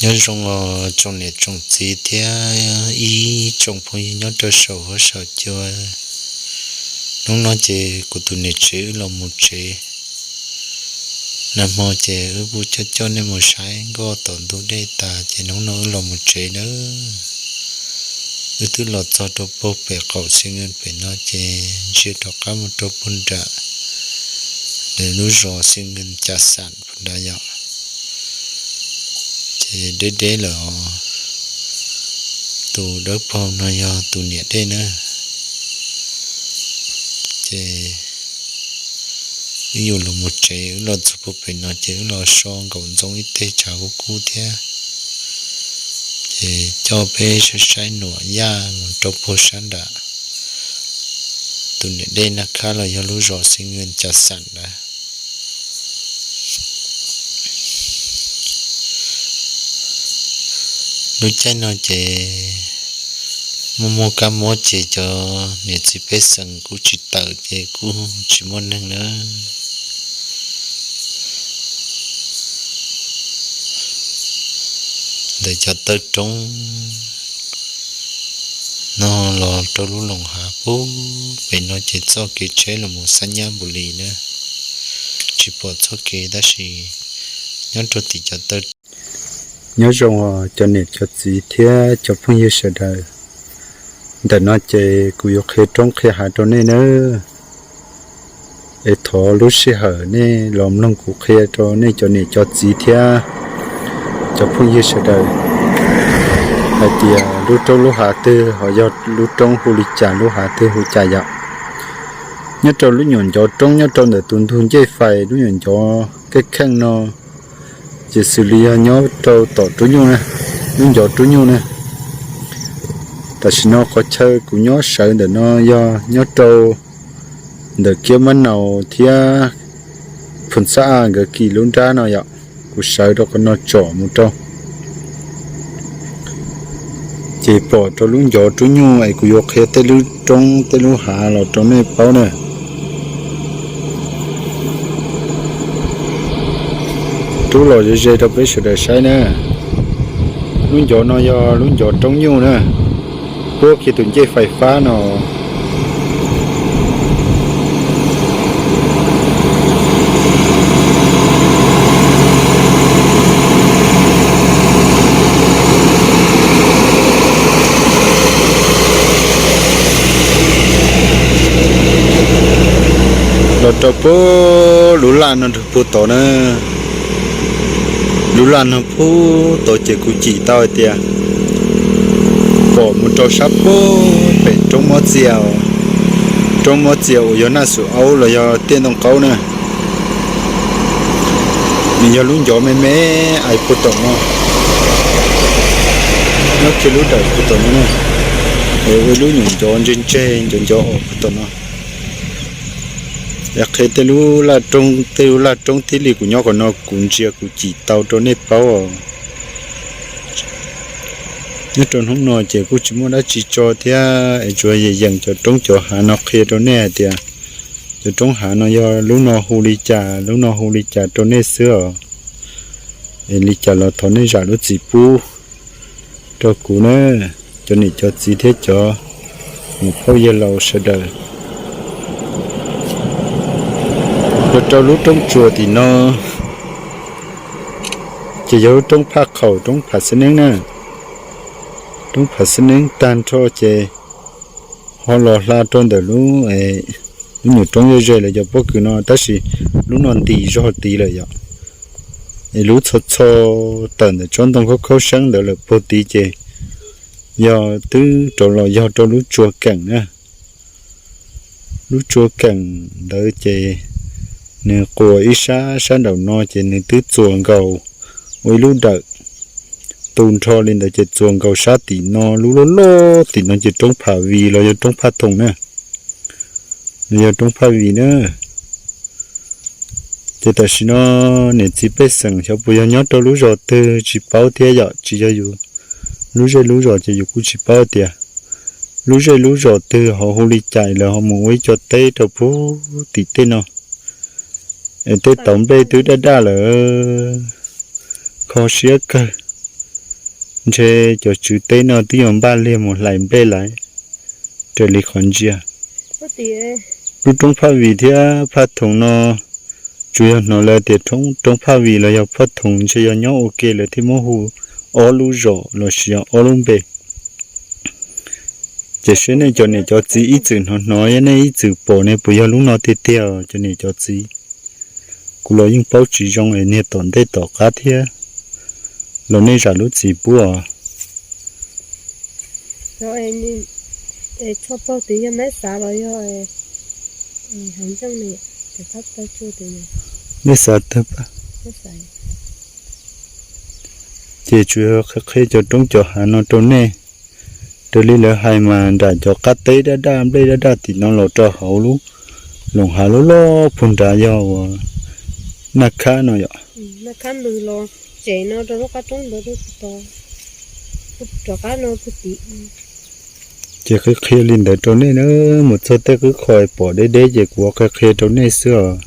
Nyob zoo os tsoom niam tsoom txiv thiab ib tsoom phooj ywg nyob rau saum huab saum cua. Hnub no ces kuv tus niam tsev wb los mus tsev. Nag hmo ces wb kuj coj coj nej mus saib nkoj tom ntug dej tas ces hnub no wb los mus tsev nawb. Wb twb los txog rau puag pem qaum Xeev Nkees pem no ces ntsia rov qab mus rau puag nram lawv lub zos Xeev Nkees Cas Xam puag nrad yom. Ces deb deb lawm os. Tus dawb paug no yog tus niam dej na. Ces wb yuav los mus tsev, wb los txog puag pem no ces wb los so nkaum ntxoov ib teg tshav kub kub thiab. Ces coj peb saib saib nuam yaj mus rau puag sab nram tus niam dej Naj Khab los yog lub zos Xeev Nkees Cas Xam ntawd. Lub caij no ces muaj muaj kab mob ces cov niam txiv pej xeem kuj tsis tawm ces kuj tsis muaj neeg nawb. Ntawm cov taw roob no los rau lub loos hav puag pem no ces txoj kev tsheb los mus Xab Nyab Npus Lis na. Tsis pom txoj kev tab sis nyob rau tim cov taw. Nyob zoo os cov niam cov txiv thiab cov phooj ywg sawv daws. Ntawm no ces kuv yuav qhia roob qhia hav rau nej nawb. Es thov lub sij hawm nej los mloog kuv qhia rau nej cov niam cov txiv thiab cov phooj ywg sawv daws hais tias lub roob lub hav twg ho yog lub roob hu li cas, lub hav twg hu cas yom. Nyob rau lub nyuam ncov roob nyob rau ntawm tus ntug ncej fais lub nyuam ncov kheej kheej no ces xws li yog nyob rau tom rub nyuj na, lub ncov rub nyuj na. Tam sim no qhov chaw kuv nyob sawv ntawm no yog nyob rau ntawm Kiab Mab Naus thiab Phoos Xab Aj nkawd kis lub nrab no yom. Kuv sawv rau qhov no tsom mus rau ces pom rau lub ncov rub nyuj es kuv yuav qhia tej lub roob tej lub hav los rau nej paub na. Rub los ze ze rau peb sawv daws saib na. Lub ncov no yog lub ncov roob nyuj na, puab kiag tus ncej fais fab no. Los rau puag lub laj no rau puag tod na. Lub laj no puag tod ces kuv cim tau hais tias pom mus rau sab puag pem roob Mob Txias, roob Mob Txias uas yog Naj Xum Aub los yog Tiaj Ntoo Qaub na. Nws yog lub ncov me me ais puag tom no, nyob kiag lub dawm puag tom no na. Es ua lub nyuam ncov ntseg ntseg ncov ncov os puag tom no. Es qhia tej lub laj roob, tej lub laj roob tib li kuv nyob qhov no kuv ntsia kuv cim tau rau nej paub os. Nyob rau hnub no ces kuj tsis muaj dab tsi tso thiab es tsuas yeem yeem cov roob cov hav no qhia rau nej hais tias cov roob hav no yog lub no hu li cas, lub no hu li cas rau nej xwb os. Es li cas los thov nej zam lub txim pub rau kuv na, cov niam cov txiv thiab cov muam phauj yawg laus sawv daws. Los rau lub roob tsuas tim no ces yog lub roob Phaj Khaum, roob Pham Xab Neeb na. Roob Pham Xab Neeb tag nrho ces ho los hla rau ntawm lub, lub nyuam roob ze ze lawv cov pob kws no tab sis lub no nti zog tid lawm yom. Es lub txho txho tawm ntawm tsob ntoo khaub khaub seeb ntawd lawm puag tid ces yog twb rov los yog rau lub tsua keem na. Lub tsua keem ntawd ces nws quas ib sab, sab nraum no ces nws twb txuas nkaus ua ib lub dawm tu nrho li ntawd ces txuas nkaus sab tim no lub loj loj tim no ces roob Phaj Vis los yog roob Phaj Thoom na. Los yog roob Phaj Vis na. Ces tam sim no niam txiv pej xeem xyov puas yog nyob rau lub zos twg tsis paub thiab yom, tsis yog yus lub zej lub zos ces yus kuj tsis paub tias lub zej lub zos twg ho hu li cas lawv ho mus ua ib co teb rau puag tim tej no. Es tej tauv nplej twb daj daj lawm, kho siab kawg. Ntshe cov tswv teb no twb yuav npaj liag mus hlais nplej lawm, raws li qhov ntsia. Lub roob Phaj Vim thiab Phaj Thoom no tsuas yog hnov lawv tias roob Phaj Vim los yog Phaj Thoom, ntshe yog nyob ua ke lawv thiaj muab hu ob lub zos los sis yog ob lub npe. Ces saib nej cov niam cov txiv ib txwm hnov hnov, yog nej ib txwm pom ne puas yog lub no tiag tiag os cov niam cov txiv. Kuv los yeej paub tsis zoo es niag tom ntej tom qab thiab los nej zam lub txim pub os. Txhob paub tias yog Meb Xav los yog Hav Ntseej ne, Meb Xav tawg. Ces tsuas yog qhia qhia cov roob cov hav no rau nej. Raws li lawv hais mas nram cov qab teb daj daj nplej daj daj tim no los rau hauv lub loos hav loj loj puag nrad yog uas Naj Khab no yom. Ces qhia qhia li ntawd rau nej na, mus txog tej qwb qho pom deb deb ces kuv qhia qhia rau nej xwb os.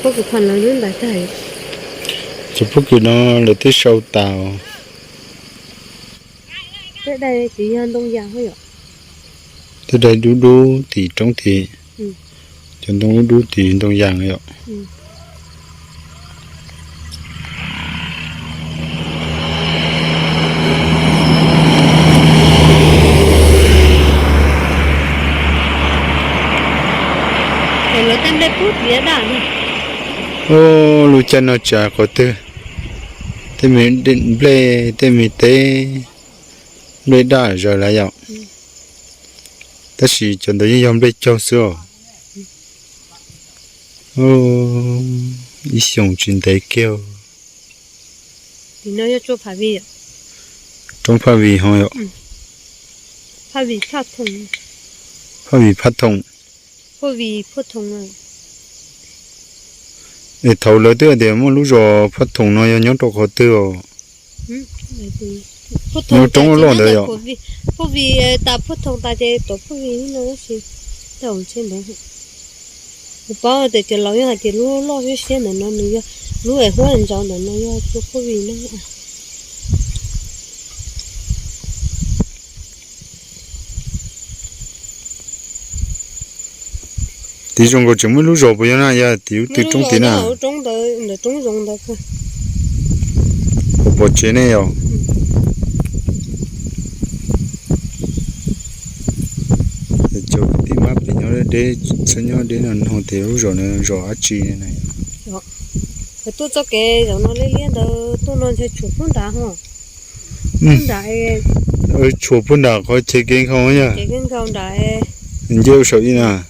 Pob kws phom lawv lub ntawd tag. Cov pob kws no lawv twb sau tas. Tej daim tsis yog ntoo yas yom. Tej daim dub dub tim roob tim, cov ntoo dub dub tim ntoo yas yom. Lawv tej nplej pub tiav daj. Lub caij no tsis hais qhov twg, tej me nplej tej me teb, nplej daj zawg lawm yom. Tab sis cov ntawd yeej yog nplej caug xwb os. Ib xyoos tsis ntev kiag. Roob Phaj Vij ho yom. Phaj Vij Phaj Thoom. Es thaum lawv twb hais tias muaj lub zos Phaj Thoom no yog nyob rau qhov twg os? Nyob roob loj ntawd yom. Phaj Vij tas Phaj Thoom tas ces tuav Phaj Vij no tab sis, kuv paub tias cov laus yeej hais tias lub loj siab siab ntawm no nws yog, lub es huab ntsaus ntawm no yog Phaj Vij na. Tid zoo nkaus tseem muaj ib lub zos puas yog na, yog tid lub twg roob tid na? Ntawm roob zoov ntawd. Puas pom tsev ne yom? Cov kwv tij mab pem nyob deb, txhob nyob deb no nug tias lub zos no zos dab tsi na. Tuaj txoj kev zaum no liab liab ntawd tuaj no ntshe tshuam puag nrad ho. Tshuam puag nram qhov chaw kev nkhaus yog. Nce ua saum ib na.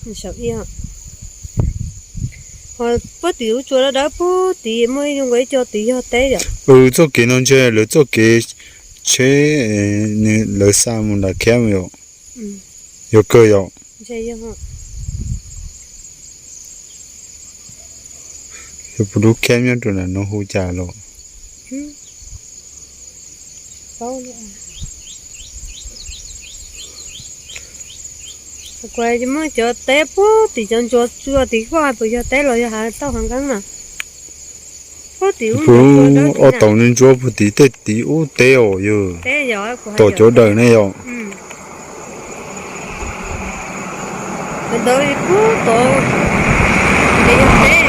Ho puag tim lub tsua dawb dawb puag tid muaj ib zoo nkaus ib co tid yog teb yom. Txoj kev no ntshe lawv txoj kev tsheb, lawv xa mus nram khiab yom. Yog kawg yom. Yog puas lub khiab nyob rau nram no hu cas los. Kuv muab cov teb puag tim cov ntsuag tsuag tim koj puas yog teb los yog hav tauj hav nqeeb na. Puag tim ub ob tau ntsuab puag tim tej tid ub teb os yog. Tom cov daws ne yom. Cov ntawd puag tod, ces yog teb,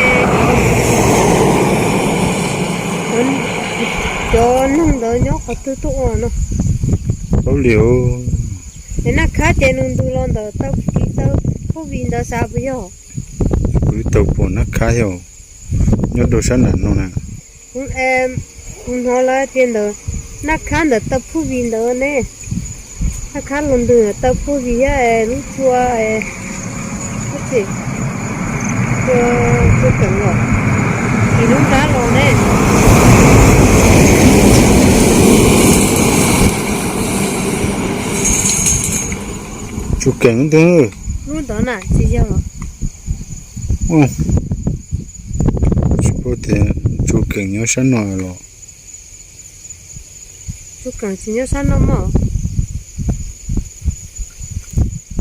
cov neeg ntawd nyob qhov twg tuaj ua no. Paub li. Es Naj Khab ces nws ntws los ntawm taw kis taw Phuj Vij ntawd xav puas yog? Kuv tsis tau pom Naj Khab yog nyob rau sab nram no na. Kuv hnov lawv tias ntawm Naj Khab ntawm taw Phuj Vij ntawd ne. Naj Khab los ntws taw Phuj Vij thiab lub tsua, lub tsev, tsua, tsua keem los, tim lub nrab los ne. Tsua keem ntag. Lub ntawd na tsis yog los? Tsis paub tias tsua keem nyob sab no los. Tsua keem tsis nyob sab no mog.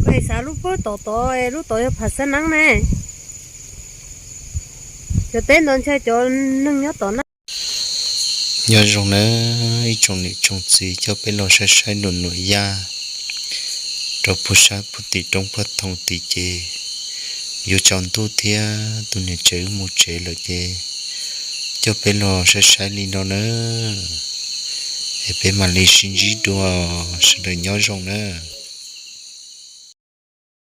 Koj xav lub puag tom tod, lub tod yog Pham Xab Neeb ne. Cov teb ntawd ntshai cov neeg nyob tom na. Nyob zoo nawb ib tsoom niam tsoom txiv, coj peb los saib saib nuam nuam yaj rau puag sab puag tim roob Paj Thoom tid ces yuav tsaus ntuj thiab tus niam tsev wb mus tsev lawm ces coj peb los saib saib li no nawb. Es peb mam li sib ntsib dua, sawv daws nyob zoo nawb.